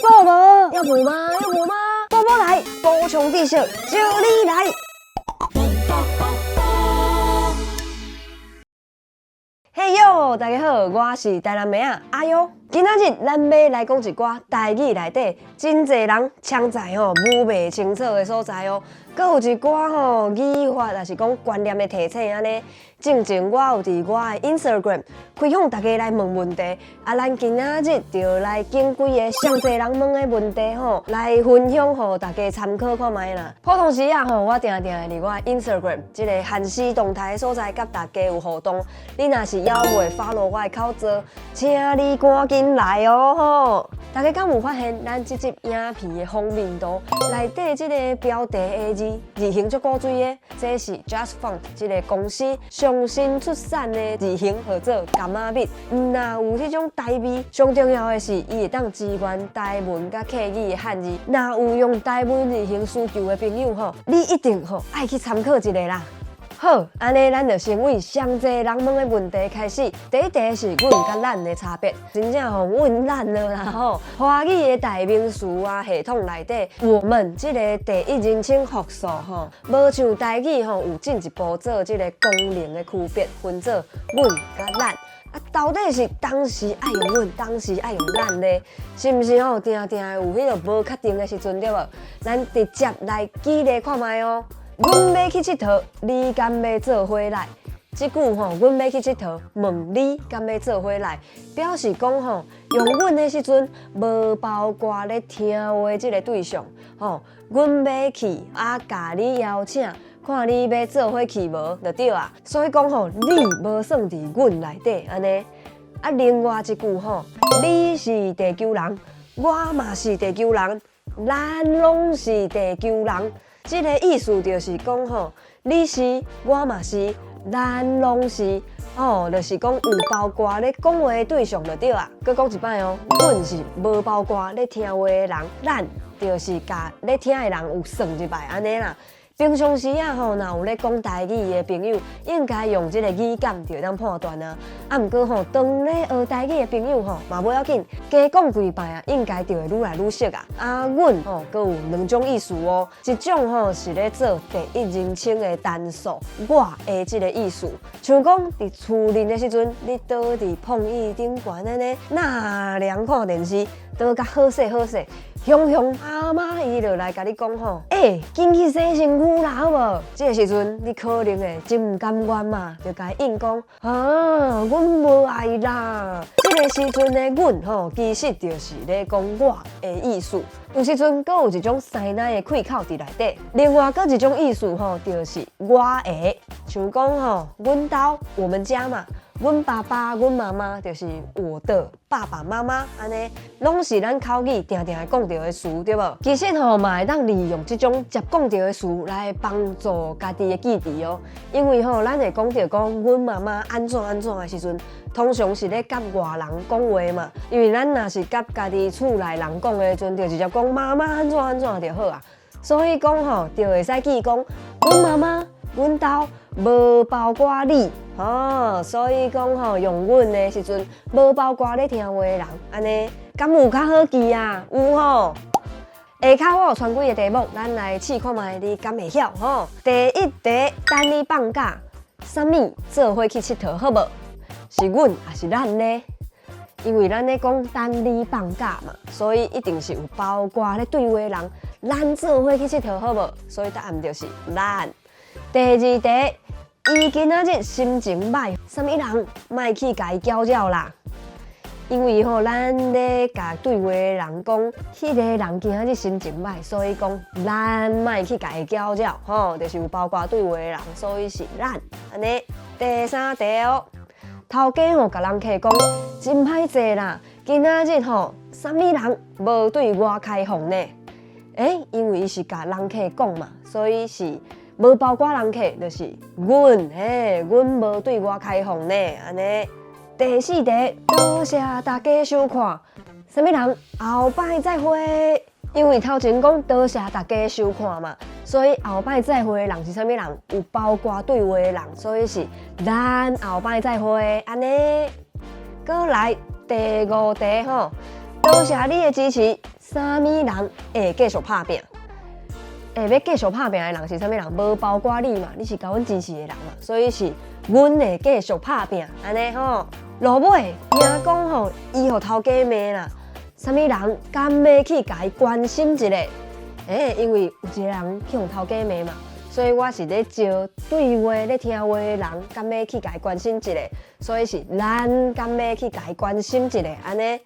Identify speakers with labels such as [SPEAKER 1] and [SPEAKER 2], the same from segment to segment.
[SPEAKER 1] 補無？猶無嗎？猶無嗎？補補來，補充知識，招你來。嘿喲，大家好，我是台南妹仔阿優。今仔日咱欲來講一寡台語內底真濟人常在吼無袂清楚的所在哦。閣有一寡吼語法，抑是講觀念的提醒按呢。進前我有佇我的 Instagram 開放大家來問問題，啊，咱今仔日就來揀幾个上濟人問的問題吼，來分享予大家參考看覓啦。普通時啊吼，我定定會佇我的 Instagram 這个限時動態的所在，佮大家有互動。你若是猶未 follow 我的口座，請你趕緊來哦吼！大家敢有發現，咱這集影片的封面圖內底這个標題的字字型足古錐的，這是 Just Font 這个公司上新出產的字型，號做柑仔蜜。毋若有彼種台味，上重要的是，伊會當支援台文佮客語的漢字。若有用台文字型需求的朋友吼，你一定吼愛去參考一下啦。好，按呢咱就先為上濟人問的問題開始。第一題是阮佮咱的差別，真正吼阮咱了啦吼。華語的代名詞啊系統內底，我們這个第一人稱複數吼，無像台語吼有進一步做這个功能的區別，分做阮佮咱。啊，到底是當時愛用阮，當時愛用咱咧？是毋是吼？定定會有彼个無確定的時陣對無？咱直接來舉例看覓哦。阮欲去𨑨迌，你敢欲做伙來？這句吼，阮欲去𨑨迌，問你敢欲做伙來，表示講吼，用阮的時陣，無包括咧聽話這个對象吼。阮欲去啊，共你邀請，看你欲做伙去無，就對啊。所以講吼，你無算佇阮內底按呢。啊，另外一句吼，你是地球人，我嘛是地球人，咱攏是地球人。這个意思就是講吼，你是，我嘛是，咱攏是，吼，就是講有包括咧講話的對象就對啊。閣講一擺哦，阮是無包括咧聽話的人，咱就是共咧聽的人有算入來按呢啦。平常時啊吼，若有咧講台語的朋友，應該用這个語感就會當判斷啊。啊，毋過吼，當咧學台語的朋友吼，嘛無要緊，加講幾擺啊，應該就會愈來愈熟啊。啊，阮吼，閣有兩種意思哦，一種吼是咧做第一人稱的單數，我的這个意思。像講佇厝裡的時陣，你倒佇膨椅頂懸按呢，納涼看電視，倒甲好勢好勢。雄雄阿媽伊就來共你講吼，欸，緊去洗身軀啦，好無？這个時陣你可能會真毋甘願嘛，就共伊應講，啊，阮無愛啦。這个時陣的阮吼，其實就是咧講我的意思。有時陣閣有一種師奶的氣口佇內底，另外閣一種意思吼，就是我的，像講吼，阮兜我們家嘛。阮爸爸、阮媽媽就是我的爸爸媽媽，按呢攏是咱口語定定會講著的詞，對無？其實吼嘛會當利用這種捷講著的詞來幫助家己的記憶哦。因為吼，咱會講著講阮媽媽按怎按怎的時陣，通常是咧佮外人講話嘛。因為咱若是佮家己厝內人講的時陣，就直接講媽媽按怎按怎就好啊。所以講吼，就會使記講阮媽媽、阮兜無包括你。哦，所以講吼，用阮的時陣，無包括咧聽話的人，按呢，敢有較好記啊？有吼。下跤我有傳幾个題目，咱來試看覓，你敢會曉吼？第一題，等你放假，啥物做伙去𨑨迌好無？是阮抑是咱呢？因為咱咧講等你放假嘛，所以一定是有包括咧對話的人，咱做伙去𨑨迌好無？所以答案就是咱。第二題。伊今仔日心情䆀，啥物人莫去共伊攪擾啦？因為吼，咱咧共對話的人講，彼个人今仔日心情䆀，所以講咱莫去共伊攪擾，吼，就是有包括對話的人，所以是咱按呢。第三題哦，頭家吼共人客講，真歹勢啦，今仔日吼，啥物人無對外開放呢？欸，因為伊是共人客講嘛，所以是。無包括人客，就是阮嘿，阮無對外開放呢，按呢。第四題，多謝大家收看，啥物人後擺再會？因為頭前講多謝大家收看嘛，所以後擺再會的人是啥物人？有包括對話的人，所以是咱後擺再會按呢。閣來第五題吼，多謝你的支持，啥啥物人會繼續拍拚？會欲繼續拍拚的人是啥物人？無包括你嘛，你是共阮支持的人嘛，所以是阮會繼續拍拚，按呢吼。落尾聽講吼，伊予頭家罵啦，啥物人敢欲去共伊關心一下？因為有一個人去予頭家罵嘛，所以我是咧招對話咧聽話的人，敢欲去共伊關心一下？所以是咱敢欲去共伊關心一下？按呢。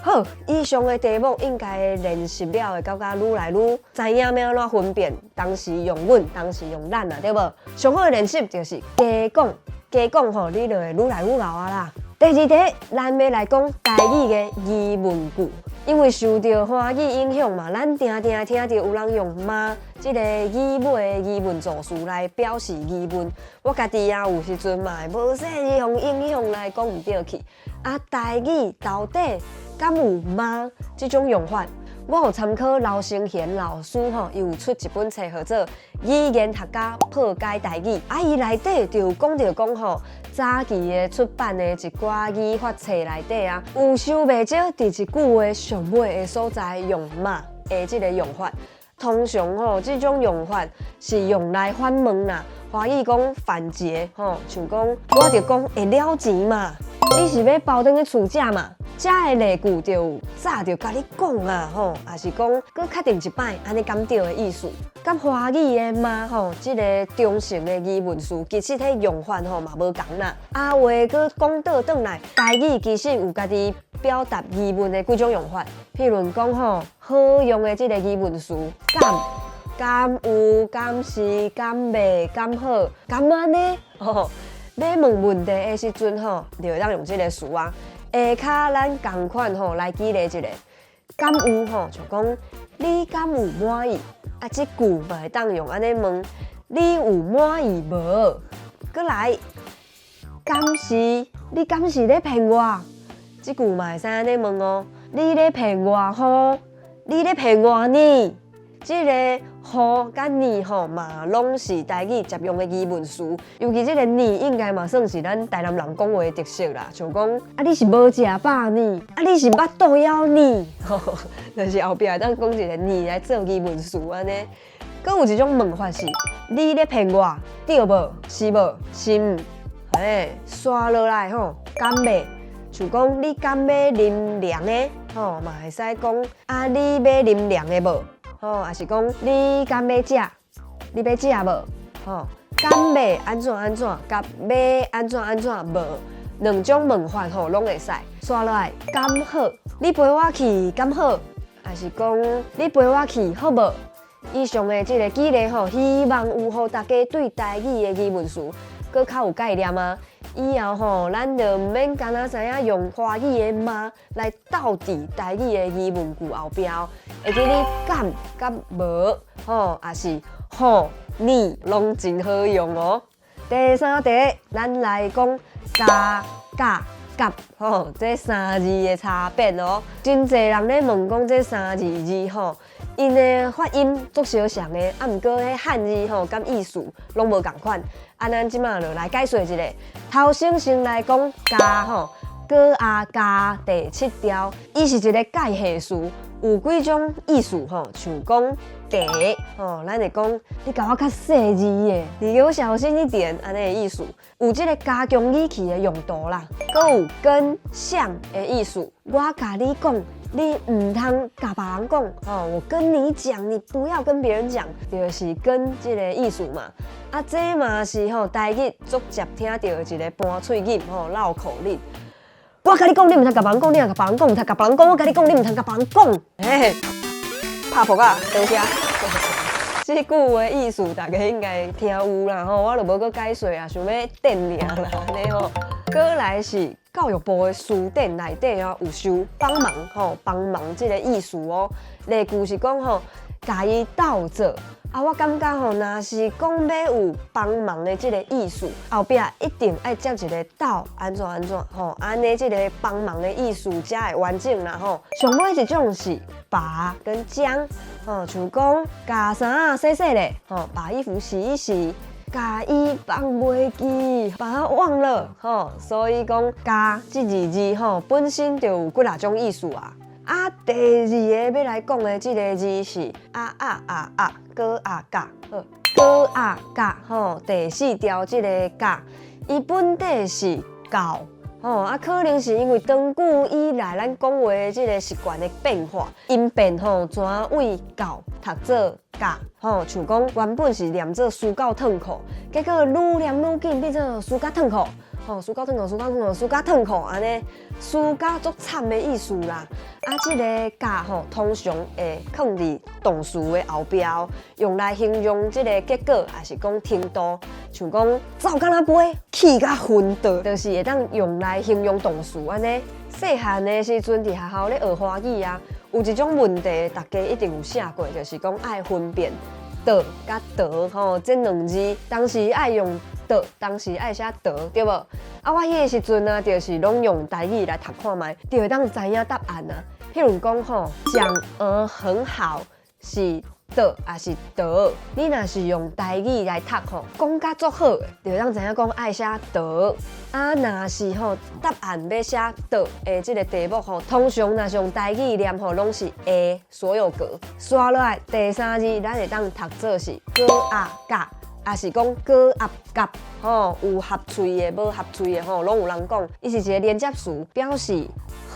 [SPEAKER 1] 好，以上的題目應該練習了會感覺愈來愈知影欲按怎分辨，同時用阮，同時用咱啊，對無？上好的練習就是加講，加講吼，你就會愈來愈𠢕啊啦。第二題，咱欲來講台語的疑問句，因為受著華語影響嘛，咱定定聽著有人用嗎這个語尾的疑問助詞來表示疑問。我家己啊有時陣嘛會無細膩予影響來講毋對去。啊，台語到底敢有嗎這種用法？我有參考劉成賢老師吼，伊有出一本冊號做《語言學家破解台語》，啊，伊內底就有講著講吼，早期的出版的一寡語法冊內底啊，有收袂少佇一句話上尾的所在用嗎的這个用法。通常吼，這種用法是用來反問啦，華語講反訕吼，像講我著講會了錢嘛，你是欲包轉去厝食嘛？遮的例句就有早就共你講啊吼，抑是講閣確定一擺，按呢敢對的意思。佮華語的嗎吼，這个中性的疑問詞，其實彼用法吼嘛無仝啦。啊話閣講倒轉來，台語其實有家己表達疑問的幾種用法，譬如講吼，好用的這个疑問詞，敢、敢有、敢是、敢袂、敢好、敢按呢？吼，欲問問題的時陣吼，就會當用這个詞啊。下跤咱仝款吼來舉例一下，敢有吼就講你敢有滿意？啊，這句嘛會當用按呢問，你有滿意無？閣來，敢是你敢是咧騙我？這句嘛會使按呢問哦，你咧騙我吼？你咧騙我呢？這个吼佮呢吼嘛，攏是台語常用的疑問詞。尤其這个呢，應該嘛算是咱台南人講話的特色啦。像講啊，你是無食飽呢？啊，你是腹肚枵呢？就是後壁會當講一个呢來做疑問詞按呢。閣有一種問法是，你咧騙我，對無？是無？是毋？嘿，紲落來吼，敢欲？像講你敢欲啉涼的？吼嘛會使講啊，你欲啉涼的無？吼，抑是講你敢欲食？你欲食無？吼，敢欲按怎按怎，佮欲按怎按怎無？兩種問法吼攏會使。紲落來，敢好？你陪我去敢好？抑是講你陪我去好無？以上的這个舉例吼，希望有予大家對台語的疑問詞閣較有概念啊。以後吼，咱就毋免干焦知影用華語的嗎來鬥佇台語的疑問句後壁，會記你敢佮無吼，抑是吼呢攏真好用哦。第三題，咱來講加、佮、佮吼，這三字的差別哦。真濟人咧問講這三字字吼，𪜶的發音足相像的，啊，毋過彼漢字吼佮意思攏無仝款。啊，咱這馬就來解說一下。頭先先來講加吼，高阿加第七調，伊是一个介系詞，有幾種意思吼，像講第吼，咱會講你共我較細膩的，你給我小心一點，按呢的意思。有這个加強語氣的用途啦，閣有跟像的意思。我共你講，你毋通共別人講吼，我跟你講，你不要跟別人講，就是跟這个意思嘛。啊，這嘛是吼台語足捷聽著的一个盤喙語吼繞口令。我共你講，你毋通共別人講，你若共別人講，毋通共別人講。我共你講，你毋通共別人講。嘿，拍噗仔，多謝。這句話意思大家應該聽有啦吼，我就無閣解說啊，想欲電掠啦按呢吼。閣來是教育部的辭典內底啊，有收幫忙吼，幫忙這个意思哦。例句是講吼，共伊鬥做。啊，我感覺吼，若是講欲有幫忙的這个意思，後壁一定愛接一个鬥按怎按怎吼，按呢這个幫忙的意思才會完整啦吼。上尾一種是把跟將，吼，像講共衫仔洗洗咧，吼，把衣服洗一洗，共伊放袂記，把它忘了，吼，所以講共這二字吼，本身就有幾若種意思啊。啊，第二个欲來講的這个字是啊啊啊啊，閣啊甲，好，閣啊甲吼，第四條這个甲，伊本底是厚。吼啊，可能是因為長久以來咱講話的這个習慣的變化，音變吼，轉為厚讀做甲吼，像講原本是念做輸到褪褲，結果愈念愈緊變做輸甲褪褲，吼，輸到褪褲，輸到褪褲，輸甲褪褲，按呢輸甲足慘的意思啦。啊，這个甲吼，通常會囥佇動詞的後壁，用來形容這个結果，抑是講程度，像講走甲若飛，氣甲昏倒，就是會當用來形容動詞按呢。細漢的時陣佇學校咧學華語啊，有一種問題，大家一定有寫過，就是講愛分辨的佮得吼，這兩字當時愛用的，當時愛寫得，對無？啊，我彼个時陣啊，就是攏用台語來讀看覓，就會當知影答案啊。譬如講吼，講很好是的抑是得？你若是用台語來讀吼，講甲足好的，就會當知影講愛寫得。啊，若是吼答案欲寫的的這个題目吼，通常若是用台語念吼，攏是的所有格。紲落來第三字，咱會當讀做是閣啊甲，抑是講閣合夾吼，有合喙的，無合喙的吼，攏有人講。伊是一个連接詞，表示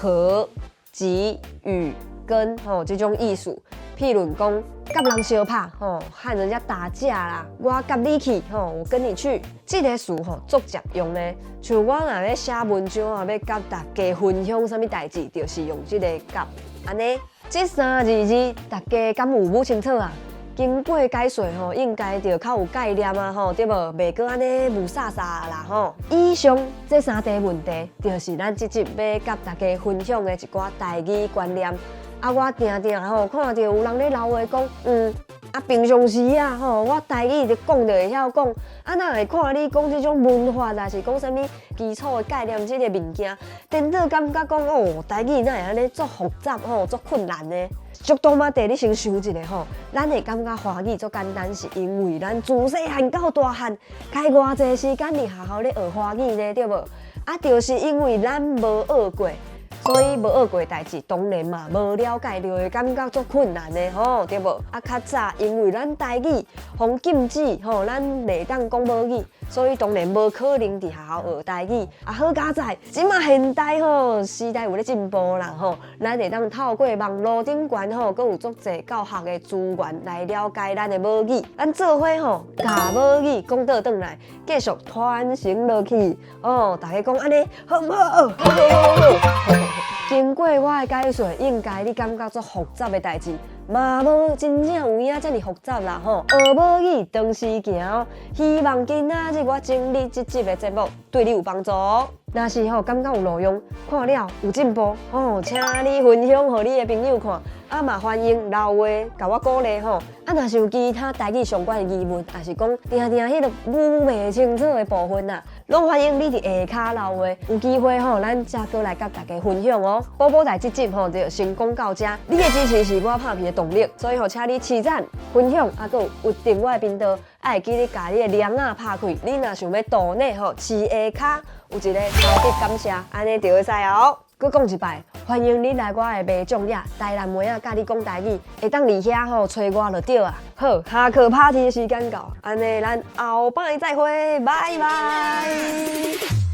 [SPEAKER 1] 和、及、與、跟吼這種意思。譬如講，佮人相拍吼，和人家打架啦，我佮你去吼，我跟你去。這个詞吼足捷用的，像我若欲寫文章啊，欲佮大家分享啥物代誌，就是用這个佮按呢。這三字字，大家敢有摸清楚啊？經過解說吼，應該就較有概念啊吼，對無？袂閣按呢霧煞煞啦吼。以上這三題問題，就是咱這集欲佮大家分享的一寡台語觀念。啊，我定定吼看著有人咧留話講，啊平常時啊吼，我台語就講就會曉講，啊哪會看你講這種文法，抑是講啥物基礎的概念這个物件，顛倒感覺講哦，台語哪會按呢足複雜吼，足困難呢？足多仔地，你先想一下吼，咱會感覺華語足簡單，是因為咱自細漢到大漢，開偌濟時間佇學校咧學華語呢，對無？啊，就是因為咱無學過。所以無學過代誌，當然嘛無了解，就會感覺足困難的吼，對無？啊，較早因為咱台語予禁止吼，咱袂當講母語，所以當然無可能佇學校學台語。啊，好佳哉，這馬現代吼時代有咧進步啦吼，咱會當透過網路頂懸吼，閣有足濟教學的資源來了解咱的母語。咱做伙吼，共母語講倒轉來，繼續傳承落去。哦，大家講按呢好毋好？好好好好。經過我的解說，應該你感覺足複雜的代誌，嘛無真正有影遮爾複雜啦吼。學母語長時行哦，希望今仔日我整理這集的節目對你有幫助。若是吼感覺有路用，看了有進步吼，請你分享予你的朋友看。啊嘛歡迎留話共我鼓勵吼。啊，若是有其他台語相關的疑問，抑是講定定彼个摸袂清楚的部分啊，攏歡迎你佇下跤留話，有機會吼，咱才閣來佮大家分享哦。寶寶台這集吼就先講到這，你的支持是我拍片的動力，所以吼，請你揤讚、分享，啊，閣有訂我的頻道，愛會記得共你的鈴仔拍開。你若想欲 donate 吼，飼下跤有一个超級感謝，按呢就會使哦。閣講一擺，歡迎你來我的麥眾頁，台南妹仔佮你講台語，會當佇遐吼揣我就對啊。好，下課 party 的時間到，按呢咱後擺再會，拜拜。